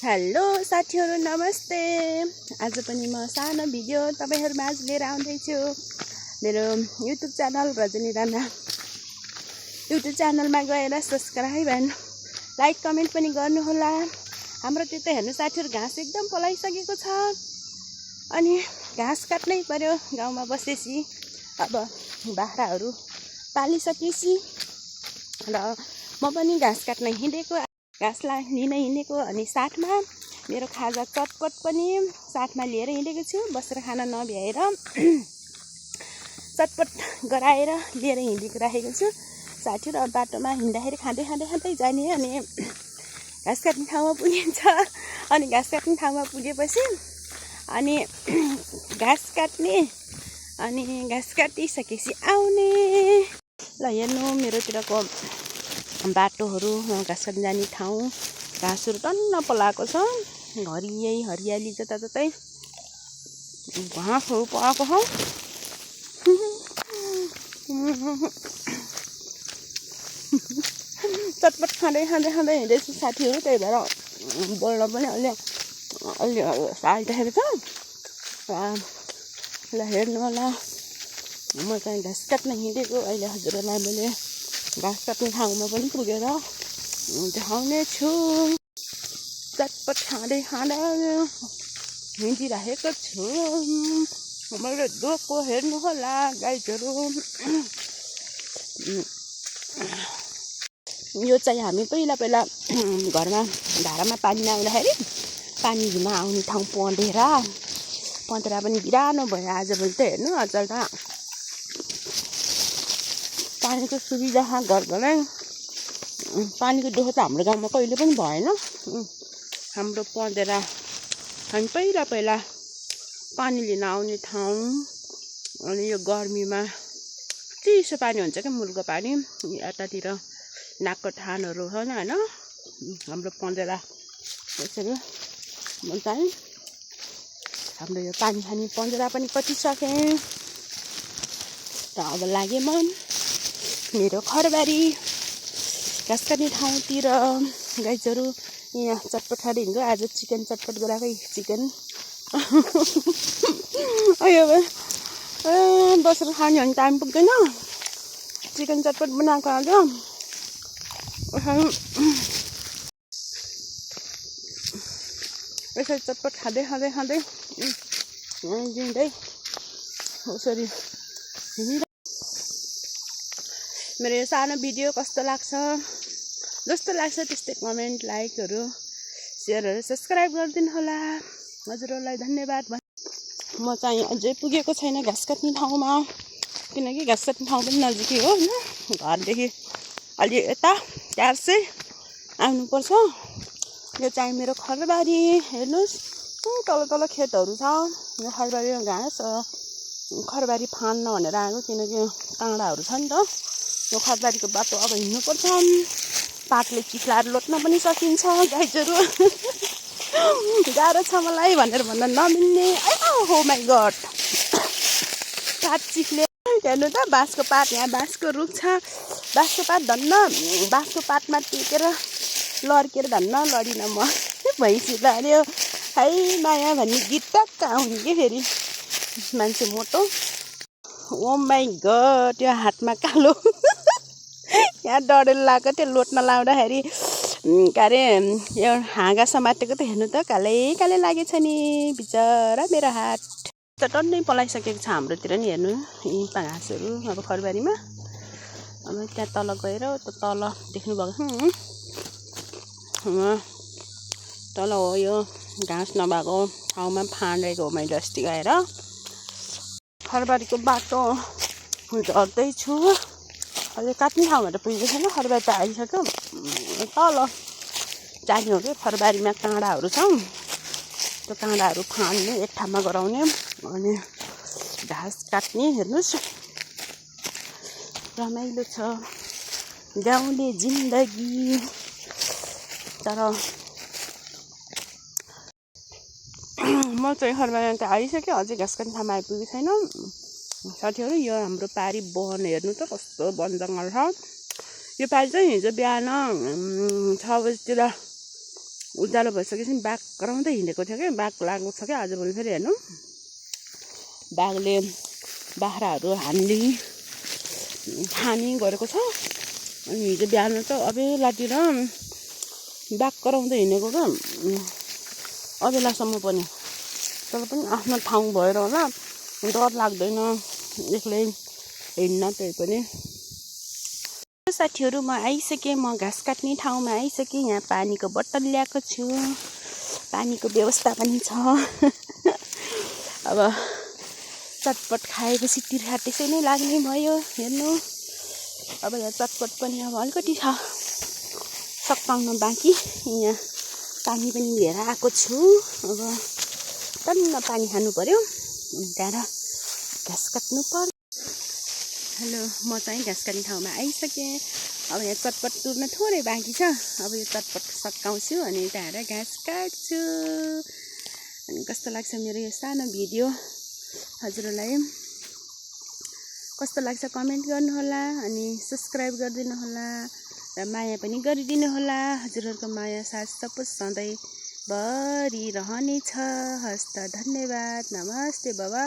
Hello साथीहरु नमस्ते। आज पनि म सानो भिडियो तपाईहरुमाझ लिएर आउँदैछु। मेरो युट्युब च्यानल रजनी राणा युट्युब च्यानलमा गएर सब्स्क्राइब एन्ड लाइक कमेन्ट पनि गर्नु होला। हाम्रो त्यो त हेर्नु साथीहरु घाँस एकदम पलाइसकेको छ अनि घाँस काट्नै पर्यो। गाउँमा बसेसी अब बाख्राहरु पालिसकेसी र म पनि घाँस काट्न हिँडेको, घाँस लिन हिँडेको अनि साथमा मेरो खाजा चटपट पनि साथमा लिएर हिँडेको छु। बसेर खान नभ्याएर चटपट गराएर लिएर हिँडेको राखेको छु। साथीहरु अब बाटोमा हिँड्दाखेरि खाँदै जाने अनि घाँस काट्ने ठाउँमा पुगिन्छ। अनि घाँस काट्ने ठाउँमा पुगेपछि अनि घाँस काट्ने अनि घाँस काटिसकेपछि आउने। ल हेर्नु मेरोतिरको बाटोहरू, घाँस काट्न जाने ठाउँ, घाँसहरू टन्न पलाएको छ। हरियाली जताततै घाँसहरू पलाएको छ। चटपट खाँदै हिँड्दैछु साथीहरू, त्यही भएर बोल्न पनि अलि साल्टाखेको छ। ल हेर्नु होला, म चाहिँ घाँस काट्न हिँडेको। अहिले हजुरहरूलाई मैले घाँस काट्ने ठाउँमा पनि पुगेर देखाउने छु। चटपट खाँदै हिँडिरहेको छु। मैले डोको हेर्नु होला गाइजहरू। यो चाहिँ हामी पहिला घरमा धारामा पानी नआउँदाखेरि पानी झुन आउने ठाउँ पँधेरा पनि बिरानो भयो। आजभोलि त हेर्नु अचल त पानीको सुविधा घरमै। पानीको दुःख त हाम्रो गाउँमा कहिले पनि भएन। हाम्रो पँधेरा हामी पहिला पानी लिन आउने ठाउँ। अनि यो गर्मीमा चिसो पानी हुन्छ क्या, मुलको पानी। यतातिर नाकको थानहरू छ होइन, हाम्रो पँधेरा। त्यसरी म चाहिँ हाम्रो यो पानी खाने पँधेरा पनि कटिसकेँ। त अब लागे म मेरो खरबारी घाँस काट्ने ठाउँतिर। गाइजहरू यहाँ चटपट खाँदै हिँड्यो। आज चिकन चटपट गराएकै चिकन। बसेर खाने भने टाइम पुग्दैन। चिकन चटपट बनाएको आज। यसरी चटपट खाँदै हिँड्दै यसरी हिँडिरहेको। मेरो यो सानो भिडियो कस्तो लाग्छ, जस्तो लाग्छ त्यस्तै कमेन्ट, लाइकहरू, सेयरहरू, सब्स्क्राइब गरिदिनु होला। हजुरहरूलाई धन्यवाद। म चाहिँ अझै पुगेको छैन घाँस काट्ने ठाउँमा, किनकि घाँस काट्ने ठाउँ पनि नजिकै हो होइन। घरदेखि अलि यता 400 आउनुपर्छ। यो चाहिँ मेरो खरबारी हेर्नुहोस्, तल खेतहरू छ। यो खरबारीमा घाँस खरबारी फाड्न भनेर आएको, किनकि काँडाहरू छ नि त। यो खरबारीको बाटो अब हिँड्नुपर्छ। पातले चिक्लाएर लोट्न पनि सकिन्छ गाइजहरू। गाह्रो छ मलाई भनेर भन्न नमिल्ने। हो माई गड, पात चिक्ले। हेर्नु त बाँसको पात, यहाँ बाँसको रुख छ। बाँसको पात धन्न, बाँसको पातमा टेकेर लड्केर धन्न लडिन म। भैँसी लड्यो है माया भन्ने गीत टक्क आउने कि फेरि मान्छे मोटो। ओ माई गड, यो हातमा कालो यहाँ डढेर लगाएको थियो। लोट्न लाउँदाखेरि के अरे यो हाँगा समातेको त हेर्नु त कालै लागेछ नि बिचरा मेरो हात। त टन्नै पलाइसकेको छ हाम्रोतिर नि। हेर्नु यी घाँसहरू अब खरबारीमा। अब त्यहाँ तल गएर तल देख्नुभएको तल हो यो घाँस नभएको ठाउँमा फाँडेको हो मैले अस्ति गएर। खरबारीको बाटो झर्दैछु। अहिले काट्ने ठाउँमा त पुगेको छैन, खरबारी त आइसक्यो। तल जाने हो कि खरबारीमा काँडाहरू छ। त्यो काँडाहरू फाँड्ने, एक ठाउँमा गराउने अनि घाँस काट्ने। हेर्नुहोस् रमाइलो छ गाउँले जिन्दगी। तर म चाहिँ खरबारीमा त आइसक्यो, अझै घाँस काट्ने ठाउँमा आइपुगेको छैन। साथीहरू यो हाम्रो पारी वन हेर्नु त कस्तो वन जङ्गल छ। यो पालि चाहिँ हिजो बिहान 6 बजीतिर उज्यालो भइसकेपछि बाघ कराउँदै हिँडेको थियो क्या, बाघ लागेको छ क्या आजभोलि फेरि हेर्नु। बाघले बाख्राहरू खानी गरेको छ। अनि हिजो बिहान त अबेलातिर बाघ कराउँदै हिँडेको क्या अबेलासम्म पनि। तर पनि आफ्नो ठाउँ भएर होला डर लाग्दैन एक्लै हिँड्न। त्यही पनि साथीहरू म आइसकेँ, म घाँस काट्ने ठाउँमा आइसकेँ। यहाँ पानीको बोतल ल्याएको छु, पानीको व्यवस्था पनि छ। अब चटपट खाएपछि तिर्खा त्यसै नै लाग्ने भयो हेर्नु। अब यहाँ चटपट पनि अब अलिकति छ सकाउन बाँकी। यहाँ पानी पनि लिएर आएको छु। अब टन्न पानी खानु पर्यो, त्यहाँबाट घाँस काट्नु पर्यो। हेलो, म चाहिँ घाँस काट्ने ठाउँमा आइसकेँ। अब यहाँ चटपट तुर्न थोरै बाँकी छ। अब यो चटपट सकाउँछु अनि त्यहाँबाट घाँस काट्छु। अनि कस्तो लाग्छ मेरो यो सानो भिडियो हजुरहरूलाई कस्तो लाग्छ कमेन्ट गर्नुहोला। अनि सब्सक्राइब गरिदिनु होला र माया पनि गरिदिनु होला। हजुरहरूको माया साथ सपोर्ट सधैँ भरि रहनेछ। हस्त धन्यवाद, नमस्ते बाबा।